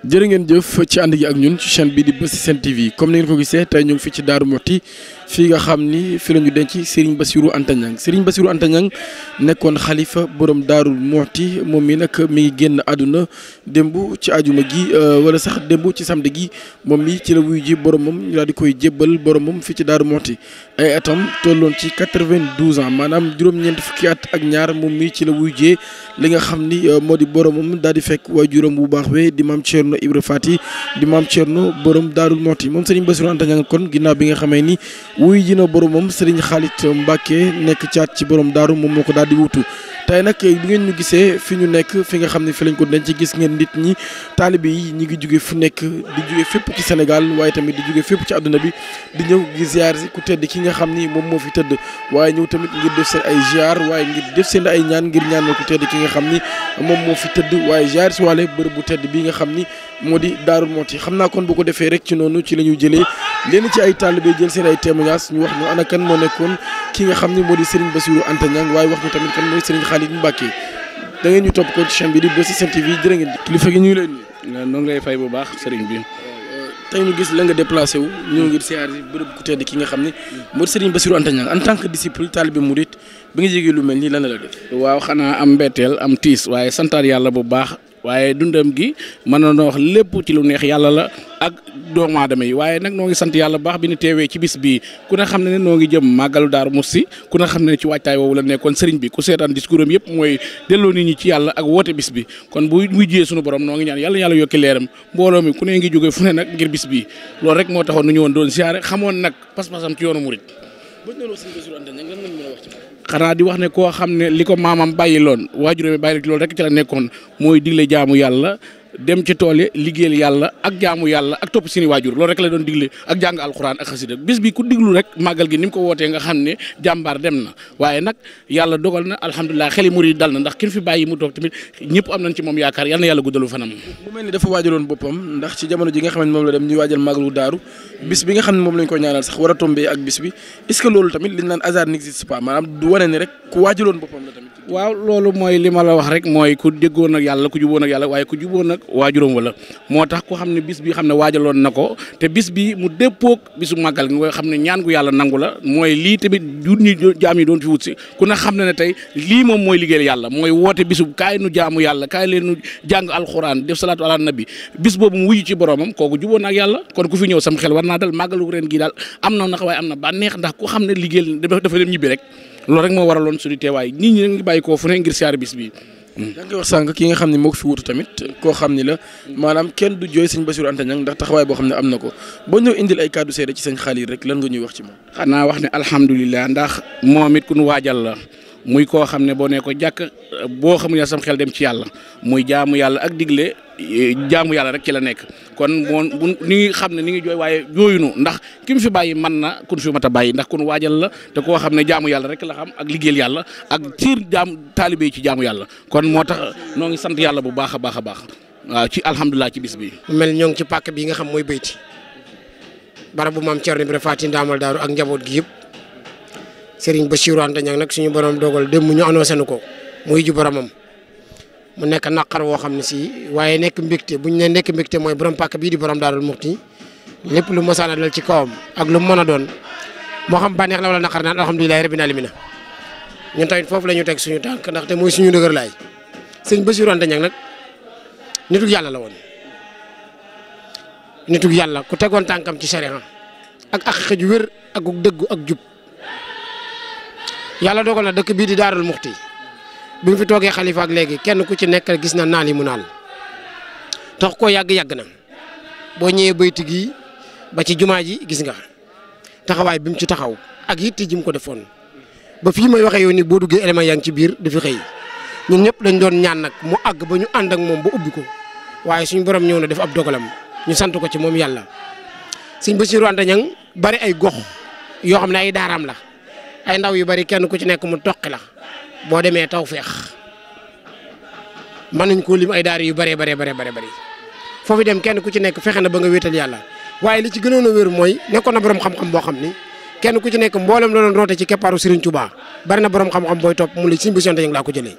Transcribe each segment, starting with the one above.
jërë ngeen jëf ci ànd gi ak ñun ci chaîne bi di Beuss Sen TV comme ni ngeen ko gisee tey ñu ngi fi ci Darou Mouhty fii nga xam ni fi la ñu denc Serigne Bassirou Anta Niang Serigne Bassirou Anta Niang nekkoon xalifa borom Darou Mouhty moom mi nag mi ngi génn àdduna démb ci ajuma gi wala sax démb ci samedi gi moom mi ci la wuyu ji boromam ñu daal di koy jébbal boromam fii ci Darou Mouhty ay atam tolloon ci 92 ans maanaam juróom-ñeent fukki at ak ñaar moom mi ci la wuyu jee li nga xam ni moo di boromam daal di fekk waajuram bu baax we di maam Thierno Ibra Fati di maam Thierno borom Darou Mouhty moom Serigne Bassirou Anta Niang kon ginnaaw bi nga xamee ni wuy ji na boromam Serigne Khalid Mbacké nekk caat ci borom daaru moom moo ko daal di wutu tey nag bi ngeen ñu gisee fi ñu nekk fi nga xam ne fi lañ ko denc gis ngeen nit ñi taalibe yi ñi ngi jóge fu nekk di jóge fépp ci Sénégal waaye tamit di jóge fépp ci àdduna bi di ñëw gi ziar si ku tedd ki nga xam ni moom moo fi tëdd waaye ñëw tamit ngir def seen ay ziar waaye ngir def seen ay ñaan ngir ñaanal ku tedd ki nga xam ni moom moo fi tëdd waaye ziar si wàlle bërëb bu tedd bi nga xam ni moo di Darou Mouhty xam naa kon bu ko defee rek ci noonu ci la ñu jëlee leen ci ay taalibe jël seen ay témoignages ñu wax ñu ana kan moo nekkoon ki nga xam ni moo di Serigne Bassirou Anta Niang waaye wax ñu tamit kan mooy Serigne Khalid Mbacké da ngeen ñu topp ko ci chaîne bi di Beuss Sen TV jërë ngeen kilifa gi ñu ngi lay nuyu. noo ngi lay fay bu baax Serigne bi. tey ñu gis la nga déplacé wu ñëw ngir siyaar si bërëb ku tedd ki nga xam ne moo di Serigne Bassirou Anta Niang en tant que disciple taalibe murid bi nga jégee lu mel nii lan la def. waaw xanaa am mbetteel am tiis waaye santaat yàlla bu baax waaye dundam gi mën na wax lépp ci lu neex yàlla la ak doomu aadama yi waaye nag noo ngi sant yàlla bu baax bi ñu teewee ci bis bii ku ne xam ne noo ngi jëm màggalu Darou Mouhty ku ne xam ne ci waajtaay woowu la nekkoon sëriñ bi ku seetaan discours am yëpp mooy delloo nit ñi ci yàlla ak woote bis bi kon bu wujjee suñu borom noo ngi ñaan yàlla yokki leeram mbooloo mi ku ne ngi jóge fu ne nag ngir bis bii loolu rek moo taxoon nu ñëwoon doon siyaare xamoon nag pas-pasam ci yoonu murit xanaa di wax ne koo xam ne li ko maamam bàyyi loon waajur mi bàyyi loolu rek ci la nekkoon mooy digle jaamu yàlla dem ci tool yi liggéeyal yàlla ak jaamu yàlla ak topp seeni waajur loolu rek la doon digle ak jàng alxuraan ak xasida bis bi ku diglu rek màggal gi ni mu ko wootee nga xam ne jàmbaar dem na waaye nag yàlla dogal na alhamdulilah xeli murid dal na ndax kin fi bàyyi mu toog tamit ñëpp am nañ ci moom yaakaar yal na yàlla guddalu fanam. mu mel ni dafa waajaloon boppam ndax ci jamono ji nga xam ne moom la dem ñuy waajal màggalu daaru bis bi nga xam ne moom lañ ko ñaanal sax war a tombé ak bis bi est-ce que loolu tamit liñ naan hasard n'existe pas maanaam du wane ni rek ku waajaloon boppam la tamit. waaw loolu mooy li ma la wax rek mooy ku déggoon ak yàlla ku juboon ak yàlla waaye ku juboon ak waajuram wala moo tax ku xam ne bis bi xam ne waajaloon na ko te bis bi mu déppoog bisu màggal gi nga xam ne ñaan gu yàlla nangu la mooy lii tamit jur ñi jaam yi doon fi wut si ku ne xam ne tey lii moom mooy liggéeyal yàlla mooy woote bisu kaay nu jaamu yàlla kaay leen nu jàng alxuraan def salaatu ala nabi bis boobu mu wuyu ci boromam kooku juboon ak yàlla kon ku fi ñëw sam xel war naa dal màggalu ren gi daal am na nag waaye am na bànneex ndax ku xam ne liggéeyal dafa dem ñibbi rek loolu rek moo waraloon suñu teewaay nit ñi ngi bàyyi koo fu ne ngir siyaar bis bi. yaa ngi wax sànq ki nga xam ne moo ko fi wutu tamit koo xam ni la maanaam kenn du jooy sëñ Bassirou Anta Niang ndax taxawaay boo xam ne am na ko boo ñëw indil ay kàddu seede ci sëñ Khalid rek lan nga ñuy wax ci moom. xanaa wax ne alhamdulilah ndax moom it ku nu waajal la muy koo xam ne boo ne ko jàkk boo xamul ne sam xel dem ci yàlla muy jaamu yàlla ak digle jaamu yàlla rek ci la nekk kon moom bu ni ngi xam ne ni ngi jooy waaye jooyunu ndax ki mu fi bàyyi mën na kun fi mat a bàyyi ndax kun waajal la te koo xam ne jaamu yàlla rek la xam ak liggéeyal yàlla ak ciir taalibe yi ci jaamu yàlla kon moo tax noo ngi sant yàlla bu baax a baax a baax waaw ci alhamdulilah ci bis bi. mel ñoo ngi ci pàkk bi nga xam mooy bayti barabu maam Thierno Ibra Fati ndaamal daaru ak njaboot gi yëpp Serigne Bassirou Anta Niang nag suñu borom dogal démb ñu annoncé nu ko muy ju boromam mu nekk naqar woo xam ne si waaye nekk mbégte bu ñu nee nekk mbégte mooy borom pàkk bii di borom Darou Mouhty lépp lu mosaan a dal ci kawam ak lu mu mën a doon moo xam bànneex la wala naqar naan alhamdulilah rabbil alamin ñun tamit foofu la ñu teg suñu tànk ndaxte mooy suñu dëgër laay sëñ Bassirou Anta Niang nag nitug yàlla la woon nitug yàlla ku tegoon tànkam ci sariya ak xëj wér ak dëggu ak jub yàlla dogal na dëkk bii di Darou Mouhty bi mu fi toogee xalifa ak léegi kenn ku ci nekk gis na naal yi mu naal tax koo yàgg na boo ñëwee bayti gi ba ci jumaa ji gis nga taxawaay bi mu ci taxaw ak yitte ji mu ko defoon ba fii may waxee yow ni boo duggee élément yaa ngi ci biir di fi xëy ñun ñëpp dañ doon ñaan nag mu àgg ba ñu ànd ak moom ba ubbi ko waaye suñu borom ñëw na def ab dogalam ñu sant ko ci moom yàlla. Sëñ Bassirou Anta Niang bari ay gox yoo xam ne ay daaraam la ay ndaw yu bari kenn ku ci nekk mu toqi la boo demee taw feex mën nañ koo lim ay daar yu bëree bari foofu dem kenn ku ci nekk fexe na ba nga wéetal yàlla waaye li ci gënoon a wér mooy nekkoon na borom xam-xam boo xam ni kenn ku ci nekk mboolem la doon roote ci keppaaru Serigne Touba bari na borom xam-xam booy topp mu la Sëñ Bassirou Anta Niang laa ko jëlee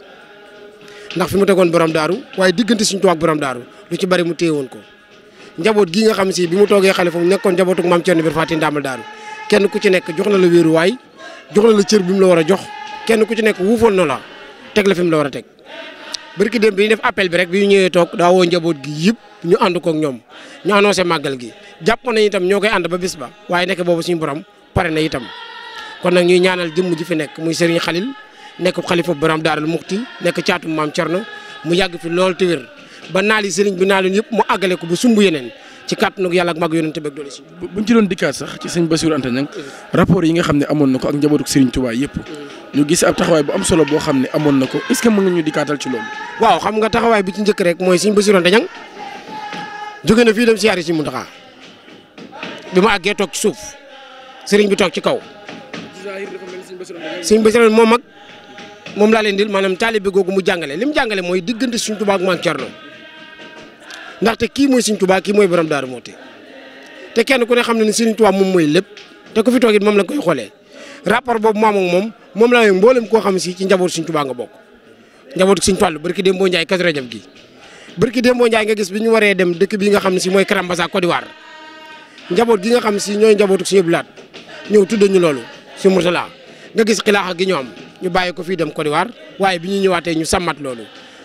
ndax fi mu tegoon borom daaru waaye diggante Sëñ Touba ak borom daaru lu ci bari mu téye woon ko njaboot gii nga xam si bi mu toogee xalifa mu nekkoon njabootu maam Thierno Ibrahima Faty Ndamal Daaru kenn ku ci nekk jox na la wéeruwaay jox na la cër bi mu la war a jox kenn ku ci nekk wuufoon na la teg la fi mu la war a teg barki dem bi ñu def appel bi rek bi ñu ñëwee toog daa woo njaboot gi yëpp ñu ànd kook ñoom ñu annoncé màggal gi jàpp nañ itam ñoo koy ànd ba bis ba waaye nekk boobu suñu borom pare na itam kon nag ñuy ñaanal jëmm ji fi nekk muy Serigne Khalil nekk xalifa borom Daarul Muxti nekk caatum maam Thierno mu yàgg fi lool te wér ba naal yi Serigne bi naaloon yëpp mu àggale ko ba sumb yeneen ci kàttanu yàlla ak mag yonent bi ak doole si. buñ ci doon dikkaat sax ci sëñ Bassirou Anta Niang rapport yi nga xam ne amoon na ko ak njabootu Serigne Touba yëpp ñu gis ab taxawaay bu am solo boo xam ne amoon na ko est-ce que mën nga ñu dikkaatal ci loolu. waaw xam nga taxawaay bi ci njëkk rek mooy sëñ Bassirou Anta Niang jóge na fii dem siyaare si Mountakha bi mu àggee toog ci suuf Serigne bi toog ci kaw. sëñ Bassirou moom laa leen dil maanaam taalibe googu mu jàngale li mu jàngale mooy diggante Serigne Touba ak maam Thierno ndaxte kii mooy Serigne Touba kii mooy borom Daaru Muxti te kenn ku ne xam ne ni Serigne Touba moom mooy lépp te ku fi toog it moom la koy xoolee rapport boobu moom la mboolem koo xam si ci njabootu Serigne Touba nga bokk njabootu Serigne Fallou barki Dembo Ndiaye Kazu Rajab gi barki Dembo Ndiaye nga gis bi ñu waree dem dëkk bi nga xam ne si mooy Karambasa Côte d'Ivoire njaboot gi nga xam si ñooy njabootu Serigne Abdou Lahad ñëw tudd ñu loolu si Mourtala nga gis xilaaxa gi ñoom ñu bàyyi ko fii dem Côte d'Ivoire waaye bi ñu ñëwaatee ñu sàmmat loolu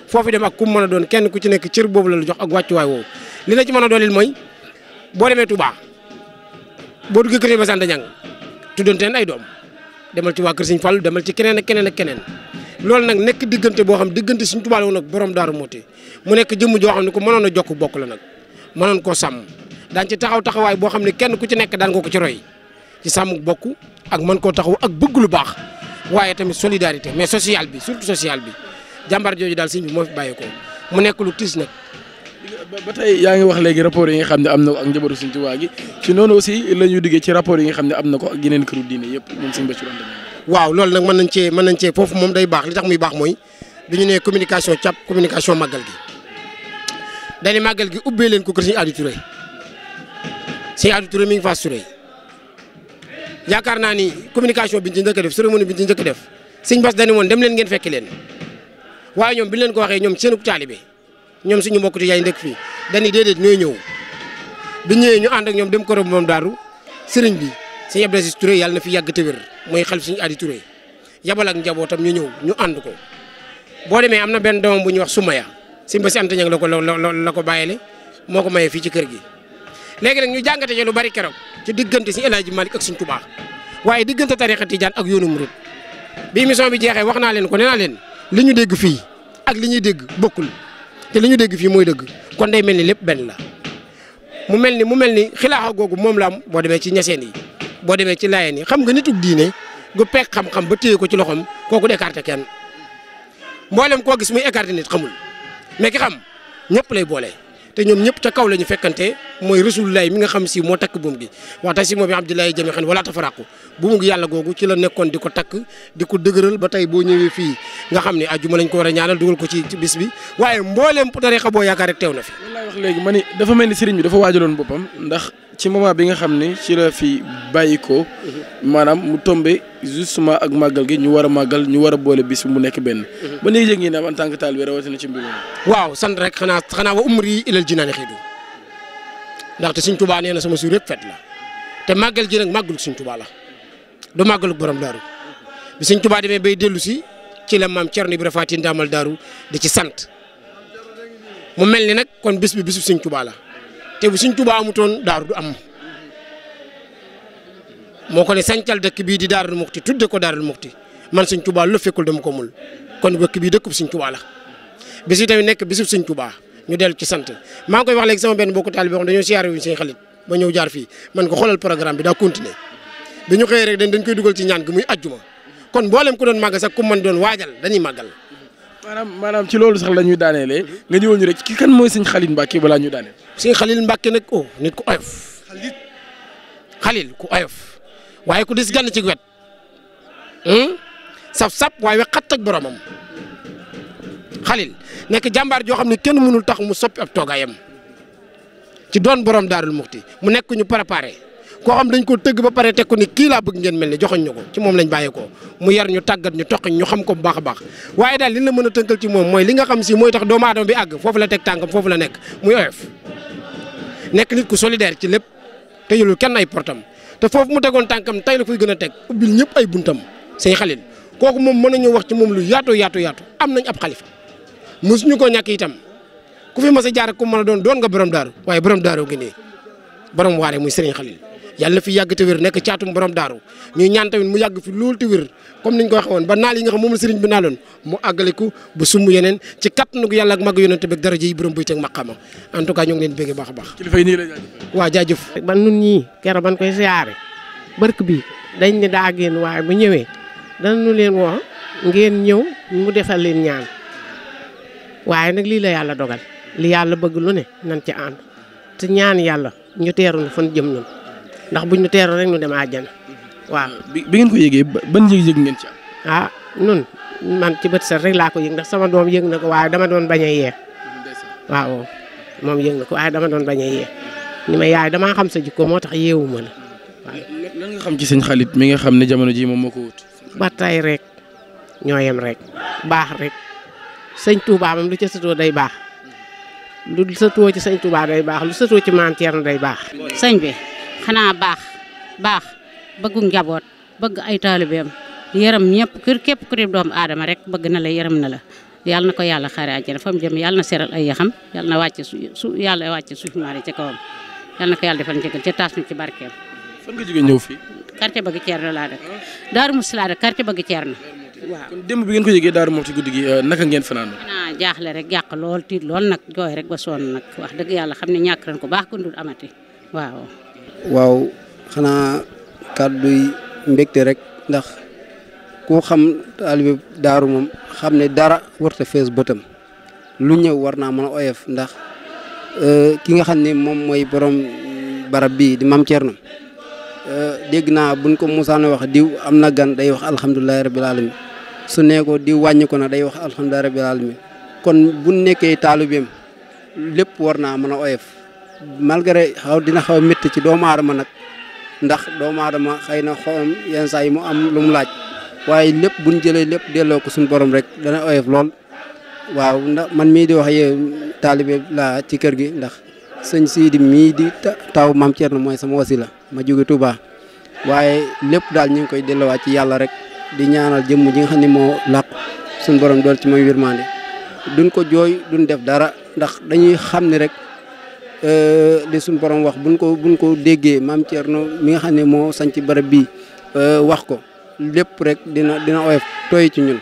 foofu dem ak ku mën a doon kenn ku ci nekk cër boobu la jox ak wàccuwaay woowu li la ci mën a dooleel mooy boo demee Touba boo duggee kër Serigne Bassirou Anta Niang tuddante ay doom demal ci waa kër Serigne Fall demal ci keneen ak keneen ak keneen loolu nag nekk diggante boo xam diggante Serigne Touba la woon ak borom Daaru Muxti mu nekk jëmm joo xam ne ko mënoon a jokk bokk la nag mënoon koo sàmm daan ci taxawaay boo xam ne kenn ku ci nekk daan nga ko ci roy ci sàmm bokk ak mën koo taxaw ak bëgg lu baax waaye tamit solidarité mais social bi surtout social bi jàmbaar jooju daal sëñ bi moo fi bàyyi ko mu nekk lu tiis nag. ba tey yaa ngi wax léegi rapport yi nga xam ne am na ko ak njabootu Sëñ Tuubaa gi ci noonu aussi la ñuy duggee ci rapport yi nga xam ne am na ko ak yeneen këru diine yëpp moom Sëñ Bassirou Anta Niang. waaw loolu nag mën nañ cee foofu moom day baax li tax muy baax mooy bi ñu nee communication cap communication màggal gi dañu màggal gi ubbee leen ko kër Sëñ Adi Touré Sëñ Adi Touré mi ngi Fass Touré yaakaar naa ni communication bi ñu ci njëkk a def cérémonie bi ñu ci njëkk a def Sëñ Bass dañu woon dem leen ngeen fekki leen waaye ñoom bi leen ko waxee ñoom seenu taalibe ñoom suñu mbokk yaay ndëkk fii dañuy déedéet ñooy ñëw bi ñëwee ñu ànd ak ñoom dem ko moom daaru sëriñ bi Sëñ Abdou Aziz Touré yàlla na fi yàgg te wér mooy xalif Sëñ Adi Touré yabal ak njabootam ñu ñëw ñu ànd ko boo demee am na benn doomam bu ñuy wax Soumaya Sëñ Bassirou Anta Niang la ko bàyyele moo ko mayee fii ci kër gi léegi nag ñu jàngate ci lu bari keroog ci diggante Sëñ El Hadji Malick ak Sëñ Touba waaye diggante tarixa Tijaan ak yoonu Murid bi émission bi jeexee wax naa leen ko nee naa leen li ñu dégg fii ak li ñuy dégg bokkul te li ñu dégg fii mooy dëgg kon day mel ni lépp benn la mu mel ni xilaaxa googu moom la am boo demee ci ñaseen yi boo demee ci laayeen yi xam nga nitug diine gu peeg xam-xam ba téye ko ci loxoom kooku du écarté kenn mboolem koo gis muy écarté nit xamul mais ki xam ñëpp lay boole te ñoom ñëpp ca kaw la ñu fekkante mooy Rasulullah mi nga xam si moo takk buum gi waxta si moo bi Abdoulaye jami xam wala tafaraqu buum gi yàlla googu ci la nekkoon di ko takk di ko dëgëral ba tey boo ñëwee fii nga xam ne ajjuma lañ ko war a ñaanal dugal ko ci bis bi waaye mbooleem tarixa boo yaakaar rek teew na fi. loolu laay wax léegi ma ni dafa mel ni sëriñ bi dafa waajaloon boppam ndax ci moment bi nga xam ne ci la fi bàyyi ko maanaam mu tombé justement ak màggal gi ñu war a màggal ñu war a boole bis bi mu nekk benn. ba léegi yëg ngeen am en tant que taalibe rawatina ci mbir mi. waaw sant rek xanaa wa umri ilal jinaani xiidu ndaxte Sëñ Tuubaa nee na sama suur yëpp fet la te màggal gi nag màggalu Sëñ Tuubaa la du màggalu borom daaru bi Sëñ Tuubaa demee bay dellu si ci la maam Thierno Ibrahima Faty Ndamal Daaru di ci sant mu mel ni nag kon bis bi bisu Sëñ Tuubaa la te bu Sëñ Tuubaa amutoon daaru du am moo ko ne sancal dëkk bii di Daarul Muxti tudde ko Daarul Muxti man Sëñ Tuubaa lu fekkul dama ko mul kon dëkk bii dëkkub Sëñ Tuubaa la bis yi tamit nekk bisu Sëñ Tuubaa ñu dellu ci sant maa ngi koy wax léegi sama benn mbokku taalibe boo xam dañoo siyaare wuñ Sëñ Xalit ba ñëw jaar fii man ko xoolal programme bi daa continuer bi ñu xëyee rek dañ koy dugal ci ñaan gi muy ajjuma kon mboolem ku doon màggal sax ku mën doon waajal dañuy màggal. maanaam ci loolu sax la ñuy daaneelee nga ñëwoon ñu rek ki kan mooy Sëñ Xalit Mbàkke balaa ñu daaneel. Sëñ Xalit Mbàkke nag nit ku oyof. Xalil ku oyof waaye ku dis gann ci wet sap waaye we xat ak boromam Xalil nekk jàmbaar joo xam ne kenn mënul tax mu soppi ab toogaayam ci doon borom Daarul Muxti mu nekk ñu préparé koo xam dañ ko tëgg ba pare teg ko ni kii laa bëgg ngeen mel ni joxoñ ñu ko ci moom lañ bàyyee ko mu yar ñu tàggat ñu toqiñ ñu xam ko bu baax a baax waaye daal li la mën a tënkal ci moom mooy li nga xam si mooy tax doomu aadama bi àgg foofu la teg tànkam foofu la nekk muy oyof nekk nit ku solidaire ci lépp te yëlul kenn ay portam te foofu mu tegoon tànkam tey la fay gën a teg ubbil ñëpp ay buntam sëñ Xalil kooku moom mën nañu wax ci moom lu yaatu am nañ ab xalifa mosuñu ko ñàkk itam ku fi mas a jaar ku mën a doon nga borom daaru waaye borom daaru gi nii borom waare muy sëriñ Xalil yàlla na fi yàgg te wér nekk caatum borom daaru ñuy ñaan tamit mu yàgg fi loolu te wér comme niñ ko waxee woon ba naal yi nga xam moom la sëriñ bi naaloon mu àggaliku bu sumb yeneen ci kattanu ko yàlla ak mag yonente bi ak daraja yi borom buy teg maqama en tout cas ñu ngi leen bégge baax a baax waa jaajëf ban nun ñii keroog ban koy siyaare bark bi dañ ne daa génn waaye bu ñëwee danañu leen woo ngeen ñëw mu defal leen ñaan waaye nag lii la yàlla dogal li yàlla bëgg lu ne nañ ci ànd te ñaan yàlla ñu teeru fan jëm ñun ndax buñ ñu teeru rek ñu dem àjjana waaw. bi ngeen ko yëgee ban yëg-yëg ngeen ci am. ah nun man ci bët set rek laa ko yëg ndax sama doom yëg na ko waaye dama doon bañ a yee waaw moom yëg na ko waaye dama doon bañ a yee ni ma yaay damaa xam sa jikko moo tax yeewuma la waaw. lan nga xam ci sëñ Xalit mi nga xam ne jamono ji moom moo ko wut. ba tey rek ñoo yem rek baax rek sëñ Touba moom lu ca sëtoo day baax lu sëtoo ci sëñ Touba day baax lu sëtoo ci Maam Thierno day baax. sëñ bi xanaa baax bëggu njaboot bëgg ay taalibeem yërëm ñëpp képp ku di doomu aadama rek bëgg na la yërëm na la yàlla na ko yàlla xaare àjjana fa mu jëm yàlla na seral ay yaxam yàlla na wàcce yàlla wàcce suuf maari ca kawam yàlla na ko yàlla defal njëgal ca taas ñu ci barkeem. fan nga jógee ñëw fii. quartier Bëgg Ceerno laa dëkk Daaru Musti laa dëkk quartier Bëgg Ceerno waaw. kon démb bi ngeen ko yëgee Daaru Musti guddi gi naka ngeen fanaan. xanaa jaaxle rek yàq lool tiit lool nag jooy rek ba sonn nag wax dëgg yàlla xam ne ñàkk nañ ko baax ko dul amati waaw xanaa kàddu yi mbégte rek ndax ku xam taalibe daaru moom xam ne dara warta fees bëtam lu ñëw war naa mën a oyof ndax ki nga xam ne moom mooy borom barab bii di Maam Thierno dégg naa buñ ko musaana wax diw am na gan day wax alhamdulilahi rabbil alamin su nee ko diw wàññi ko na day wax alhamdulilahi rabbil alamin kon buñ nekkee taalibeem lépp war naa mën a oyof malgré dina xaw a métti ci doomu aadama nag ndax doomu aadama xëy na xolam yenn saa yi mu am lu mu laaj waaye lépp buñ jëlee lépp delloo ko suñu borom rek dana oyof lool. waaw ndax man mii di wax yow taalibe laa ci kër gi ndax sëñ Sidi mii di taw Maam Thierno mooy sama wasila ma jóge Touba waaye lépp daal ñu ngi koy delloowaat ci yàlla rek di ñaanal jëmm ji nga xam ne moo làqu suñu borom dool ci may yërmande duñ ko jooy duñ def dara ndax dañuy xam ne rek li suñu borom wax buñ ko déggee Maam Thierno mi nga xam ne moo sañ ci barab bii wax ko lépp rek dina oyof tooy ci ñun.